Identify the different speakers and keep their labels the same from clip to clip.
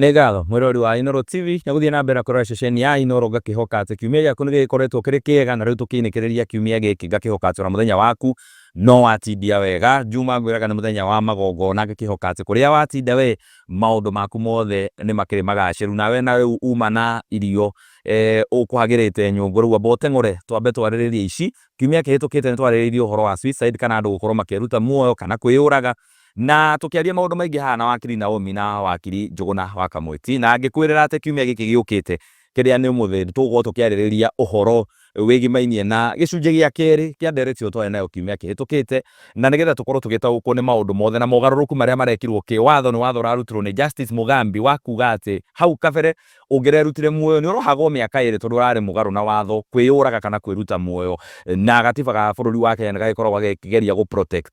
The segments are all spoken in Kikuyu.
Speaker 1: Nĩ ngatho mwĩroreri wa Inooro TV na gũthiĩ na mbere na kũrora ceceni ya Inooro. Ngakĩhoka atĩ kiumia gĩaku nĩ gĩgĩkoretwo kĩrĩ kĩega, na rĩu tũkĩinĩkĩrĩria kiumia gĩkĩ ngakĩhoka atĩ ona mũthenya waku no watindia wega. Juma ngwĩraga nĩ mũthenya wa magongona, ngakĩhoka atĩ kũrĩa watinda we maũndũ maku mothe nĩ makĩrĩ magacĩru, nawe na rĩu uma na irio ũkũhagĩrĩte nyũngũ. Rĩu amba ũteng'ũre twambe twarĩrĩrie ici. Kiumia kĩhĩtũkĩte nĩ twarĩrĩirie ũhoro wa suicide, kana andũ gũkorwo makĩruta muoyo kana kwĩyũraga, na tũkĩaria maũndũ maingĩ haha na wakiri Naomi na wakiri Njũgũna wa Kamweti, na ngĩkwĩrĩra atĩ kiumia gĩkĩ gĩũkĩte, kĩrĩa nĩ ũmũthĩ, tũgũkorwo tũkĩarĩrĩria ũhoro wĩgimainie na gĩcunjĩ gĩa kerĩ kĩa ndereti ĩyo twarĩ nayo kiumia kĩhĩtũkĩte, na nĩgetha tũkorwo tũgĩtaũkwo nĩ maũndũ mothe na mogarũrũku marĩa marekirwo kĩwatho nĩ watho ũrarutirwo nĩ Justice Mugambi wa kuga atĩ hau kabere ũngĩrerutire muoyo nĩ ũrohagwo mĩaka 2 tondũ ũrarĩ mũgarũ na watho kwĩyũraga kana kwĩruta muoyo, na gatiba ga bũrũri wa Kenya nĩ gagĩkoragwo gagĩkĩgeria gũ protect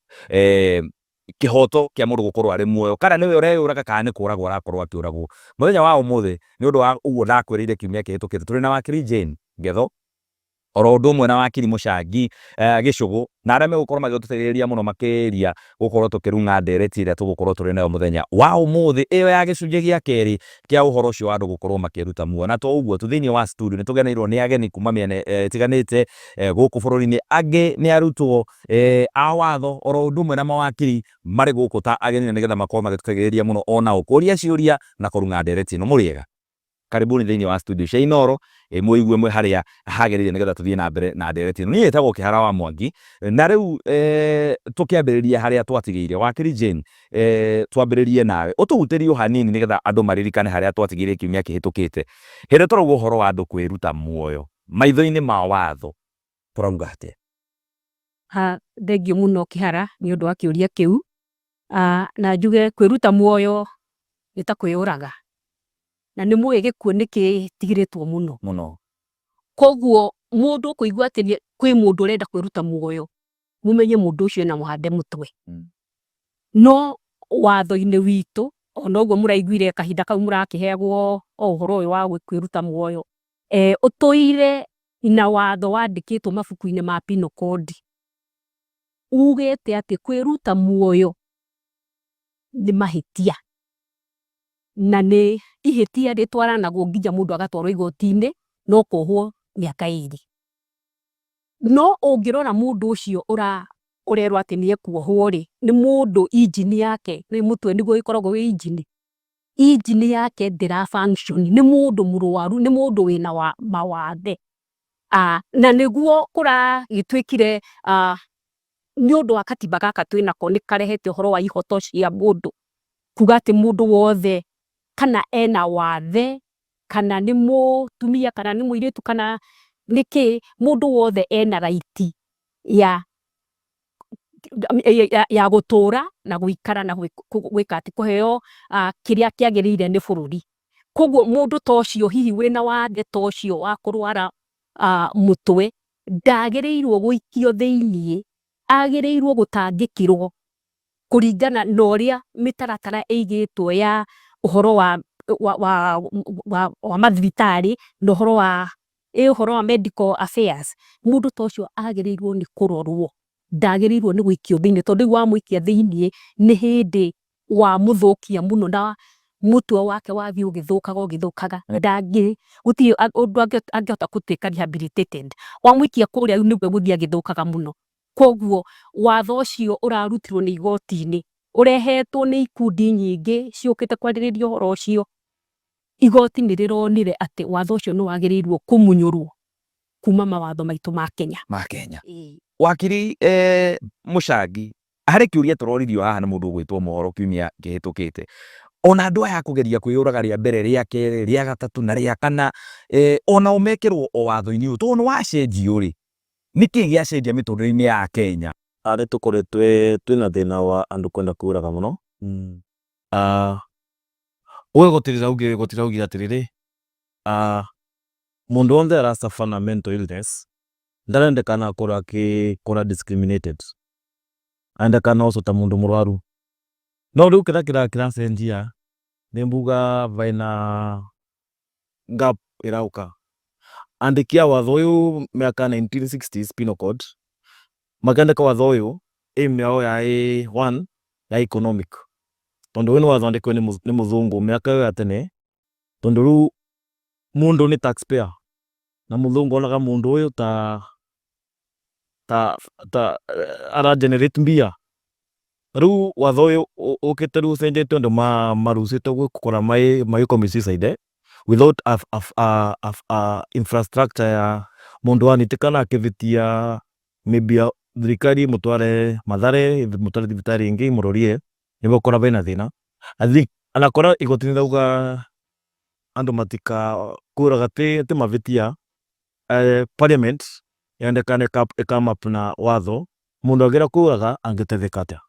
Speaker 1: kĩhoto kĩa mũndũ gũkorwo arĩ muoyo, kana nĩwe ũreyũraga kana nĩ kũragwo arakorwo akĩũragwo. Mũthenya wa ũmũthĩ, nĩ ũndũ wa ũguo ndakwĩrĩire kiumia kĩhĩtũkĩte, tũrĩ na wakiri Jane Ngetho oro ũndũ ũmwe na wakiri Mũcangi Gĩcũgũ, na arĩa megũkorwo magĩtũteithĩrĩria mũno makĩria gũkorwo tũkĩrung'a ndereti ĩrĩa tũgũkorwo tũrĩ nayo mũthenya wa ũmũthĩ, ĩyo ya gĩcunjĩ gĩa kerĩ kĩa ũhoro ũcio wa andũ gũkorwo makĩruta muoyo. Na to ũguo tu, thĩinĩ wa studio nĩ tũgeneirwo nĩ ageni kuma mĩena ĩtiganĩte gũkũ bũrũri-inĩ. Angĩ nĩ arutwo a watho oro ũndũ ũmwe na mawakiri marĩ gũkũ ta ageni, na nĩgetha makorwo magĩtũteithĩrĩria mũno onao kũria ciũria na kũrung'a ndereti ĩno. Mũrĩega? Karibuni thĩinĩ wa studio cia Inooro. Mũigue mwĩ harĩa hagĩrĩire nĩgetha tũthiĩ na mbere na ndereti ĩno. Niĩ ĩtagwo Kĩhara wa Mwangi, na rĩu tũkĩambĩrĩria harĩa twatigĩire, wakiri Jane, twambĩrĩrie nawe ũtũhutĩrie o hanini nĩgetha andũ maririkane harĩa twatigĩire kiumia kĩhĩtũkĩte. Hĩndĩ ĩrĩa tũrauga ũhoro wa andũ kwĩruta muoyo maitho-inĩ ma watho, tũrauga atĩa?
Speaker 2: Thengiũ mũno Kĩhara nĩ ũndũ wa kĩũria kĩu, na njuge kwĩruta muoyo nĩ ta kwĩyũraga, na nĩ mũĩ gĩkuũ nĩ kĩtigĩrĩtwo mũno.
Speaker 1: Mũno.
Speaker 2: Koguo mũndũ ũkũigua atĩ kwĩ mũndũ ũrenda kwĩruta muoyo, mũmenye mũndũ ũcio ena mũhande mũtwe. No watho-inĩ witũ, ona ũguo mũraiguire kahinda kau mũrakĩheagwo o ũhoro ũyũ wa kwĩruta muoyo, ũtũire na watho wandĩkĩtwo mabuku-inĩ ma Penal Code, ugĩte atĩ kwĩruta muoyo nĩ mahĩtia, na nĩ ihĩtia rĩtwaranagwo nginya mũndũ agatwarwo igoti-inĩ na ũkohwo mĩaka 2. No ũngĩrora mũndũ ũcio ũrerwo atĩ nĩ ekuohwo rĩ, nĩ mũndũ injini yake, nĩ mũtwe nĩguo ĩkoragwo wĩ injini, injini yake ndĩra function, nĩ mũndũ mũrwaru, nĩ mũndũ wĩna mawathe. Na nĩguo kũragĩtuĩkire nĩ ũndũ wa katiba gaka twĩnako nĩ karehete ũhoro wa ihoto cia mũndũ, kuga atĩ mũndũ wothe kana ena wathe, kana nĩ mũtumia, kana nĩ mũirĩtu, kana nĩ kĩ, mũndũ wothe ena right ya gũtũra na gũikara na gwĩka atĩ kũheo kĩrĩa kĩagĩrĩire nĩ bũrũri. Koguo mũndũ ta ũcio hihi wĩna wathe ta ũcio wa kũrwara mũtwe ndagĩrĩirwo gũikio thĩiniĩ, agĩrĩirwo gũtangĩkĩrwo kũringana na ũrĩa mĩtaratara ĩigĩtwo ya ũhoro wa mathibitarĩ na ũhoro wa medical affairs. Mũndũ ta ũcio agĩrĩirwo nĩ kũrorwo, ndagĩrĩirwo nĩ gũikio thĩiniĩ, tondũ rĩu wamũikia thĩiniĩ nĩ hĩndĩ wamũthũkia mũno na mũtwe wake wathiĩ ũgĩthũkaga ũgĩthũkaga, ndangĩ gũtirĩ ũndũ angĩhota gũtuĩka rehabilitated. Wamũikia kũrĩa rĩu nĩguo egũthiĩ agĩthũkaga mũno. Koguo watho ũcio ũrarutirwo nĩ igoti-inĩ, ũrehetwo nĩ ikundi nyingĩ ciũkĩte kwarĩrĩria ũhoro ũcio, igoti nĩ rĩronire atĩ watho ũcio nĩ wagĩrĩirwo kũmunyũrwo kuma mawatho maitũ ma Kenya.
Speaker 1: Ma Kenya. Wakiri Mũcangi, harĩ kĩũria tũroririo haha nĩ mũndũ ũgwĩtwo Mohoro kiumia kĩhĩtũkĩte. Ona andũ aya kũgeria kwĩyũraga rĩa mbere, rĩa kerĩ, rĩa gatatũ na rĩa kana, onao mekĩrwo o watho-inĩ ũyũ tondũ nĩ wacenjio rĩ, nĩkĩ gĩacenjia mĩtũrĩre-inĩ ya Kenya?
Speaker 3: Nĩ tũkoretwo twĩna thĩna wa andũ kwenda kwĩyũraga mũno. Ũguo igoti rĩraugire atĩrĩrĩ, mũndũ wothe ara suffer na mental illness ndarendekana akorwo agĩkorwo discriminated, arendekana ocwo ta mũndũ mũrwaru. No rĩu kĩrĩa kĩracenjia nĩ mbuga bena gap ĩraũka. Andĩki a watho ũyũ mĩaka 1960s, Penal Code, makĩandĩka watho ũyũ, aim yao yarĩ one ya economic, tondũ ũyũ nĩ watho wandĩkirwo nĩ mũthũngũ mĩaka ĩyo ya tene. Tondu riu mundu ni taxpayer na muthungu onaga mundu uyu ta ta ta ara generate mbia. Riu watho uyu ukite riu ucenjetie andu marucite gukora mai commit suicide without a infrastructure ya mundu anitikana akivitia maybe thirikari imutware Mathare, imutware thibitari ingi imurorie nibakora bena thina. I think anakora igoti nirauga andu matika kwiyuraga ti mavitia, parliament yendekana i come up na watho mundu agira kwiyuraga angitetheka atia.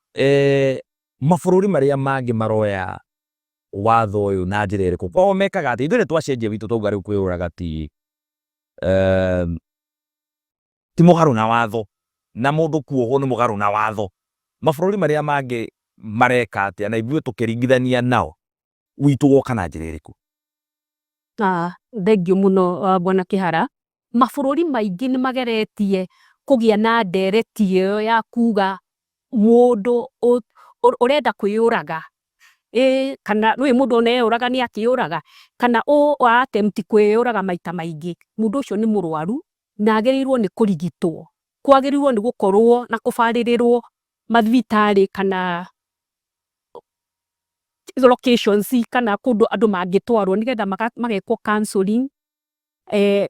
Speaker 1: Mabũrũri marĩa mangĩ maroya watho ũyũ na njĩra ĩrĩkũ? Kwao mekaga atĩa? Ithuĩ nĩtwacenjia witũ twauga rĩu kwĩyũraga ti ti mũgarũ na watho na mũndũ kuohwo nĩ mũgarũ na watho. Mabũrũri marĩa mangĩ mareka atĩa na ithuĩ tũkĩringithania nao witũ woka na njĩra ĩrĩkũ?
Speaker 2: Thengiũ mũno Bwana Kĩhara. Mabũrũri maingĩ nĩ mageretie kũgĩa na ndereti ĩyo ya kuga mũndũ ũrenda kwĩyũraga, kana nĩũĩ mũndũ ona eyũraga nĩ akĩyũraga, kana wa attempt kwĩyũraga maita maingĩ, mũndũ ũcio nĩ mũrwaru na agĩrĩirwo nĩ kũrigitwo. Kwagĩrĩirwo nĩ gũkorwo na kũbarĩrĩrwo mathibitarĩ kana locations kana kũndũ andũ mangĩtwarwo nĩgetha magekwo counselling,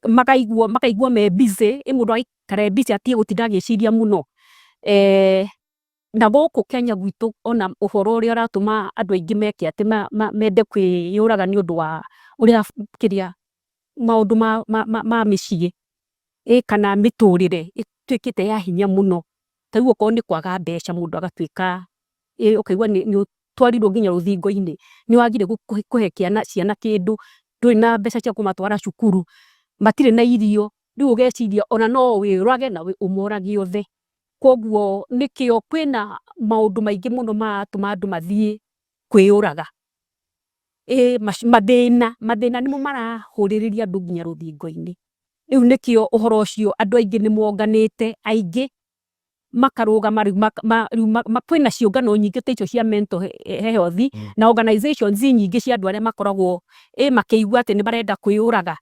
Speaker 2: makaigua me busy, ĩ mũndũ agaikara e busy atige gũtinda agĩciria mũno. Na gũkũ Kenya gwitũ ona ũhoro ũrĩa ũratũma andũ aingĩ meke atĩ mende kwĩyũraga nĩ ũndũ wa ũrĩa kĩrĩa maũndũ ma mĩciĩ kana mĩtũrĩre ĩtuĩkĩte ya hinya mũno. Ta rĩu okorwo nĩ kwaga mbeca mũndũ agatuĩka, ũkaigua nĩ ũtwarirwo nginya rũthingo-inĩ, nĩ wagire kũhe ciana kĩndũ, ndũrĩ na mbeca cia kũmatwara cukuru, matirĩ na irio, rĩu ũgeciria ona no wĩyũrage na ũmorage othe. Koguo nĩkĩo kwĩna maũndũ maingĩ mũno maratũma andũ mathiĩ kwĩyũraga. Mathĩna nĩmo marahũrĩrĩria andũ nginya rũthingo-inĩ. Rĩu nĩkĩo ũhoro ũcio andũ aingĩ nĩ monganĩte aingĩ makarũgama rĩu kwĩna ciũngano nyingĩ ta icio cia mental health na organizations nyingĩ cia andũ arĩa makoragwo makĩigua atĩ nĩ marenda kwĩyũraga,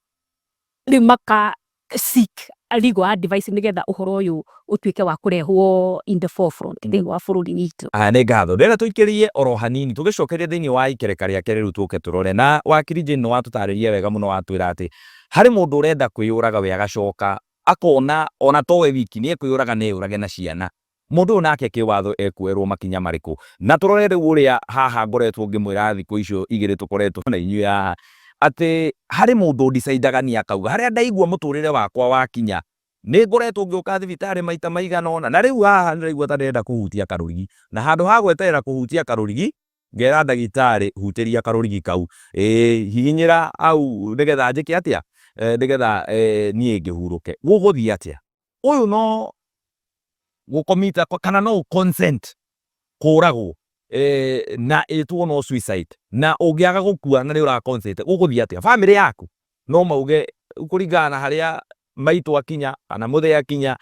Speaker 2: rĩu maka seek a legal advice nĩgetha ũhoro ũyũ ũtuĩke wa kũrehwo in the forefront thĩinĩ wa bũrũri witũ.
Speaker 1: Aya nĩ ngatho. Ndĩrenda tũikĩrie oro hanini tũgĩcokeria thĩinĩ wa ikereka rĩake rĩu tũke tũrore na wakiri Jane nĩ watũtarĩria wega mũno watwĩra atĩ harĩ mũndũ ũrenda kwĩyũraga we agacoka akona ona towe wiki nĩ ekwĩyũraga na eyũrage na ciana. Mũndũ ũyũ nake kĩwatho ekuoerwo makinya marĩkũ? Na tũrore rĩu ũrĩa haha ngoretwo ngĩmwĩra thikũ icio igĩrĩ tũkoretwo na inyuĩ haha atĩ harĩ mũndũ ũdecidaga nĩ akauga harĩa ndaigua mũtũrĩre wakwa wakinya nĩ ngoretwo ngĩũka thibitarĩ maita maigana ũna na rĩu haha ndĩraigua ta ndĩrenda kũhutia karũrigi na handũ ha gweterera kũhutia karũrigi ngera ndagĩtarĩ hutĩria karũrigi kau, ĩĩ hihinyĩra hau nĩgetha njĩke atĩa, nĩgetha niĩ ngĩhurũke. Gũgũthiĩ atĩa? Ũyũ no gũkomita kana no ũ consent kũragwo na ĩtwo no suicide na ũngĩaga gũkua na nĩ ũra consent gũgũthiĩ atĩa? Bamĩrĩ yaku no mauge kũringana na harĩa maitũ akinya kana mũthee akinya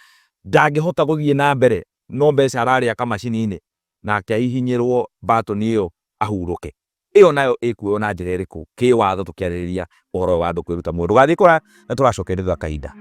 Speaker 1: ndangĩhota gũthiĩ na mbere no mbeca ararĩa kamacini-inĩ nake ahihinyĩrwo button ĩyo ahurũke. Ĩyo nayo ĩkuoywo na njĩra ĩrĩkũ kĩwatho tũkĩarĩrĩria ũhoro ũyũ wa andũ kwĩruta muoyo. Ndũgathiĩ kũraya na tũracokeria thutha kahinda.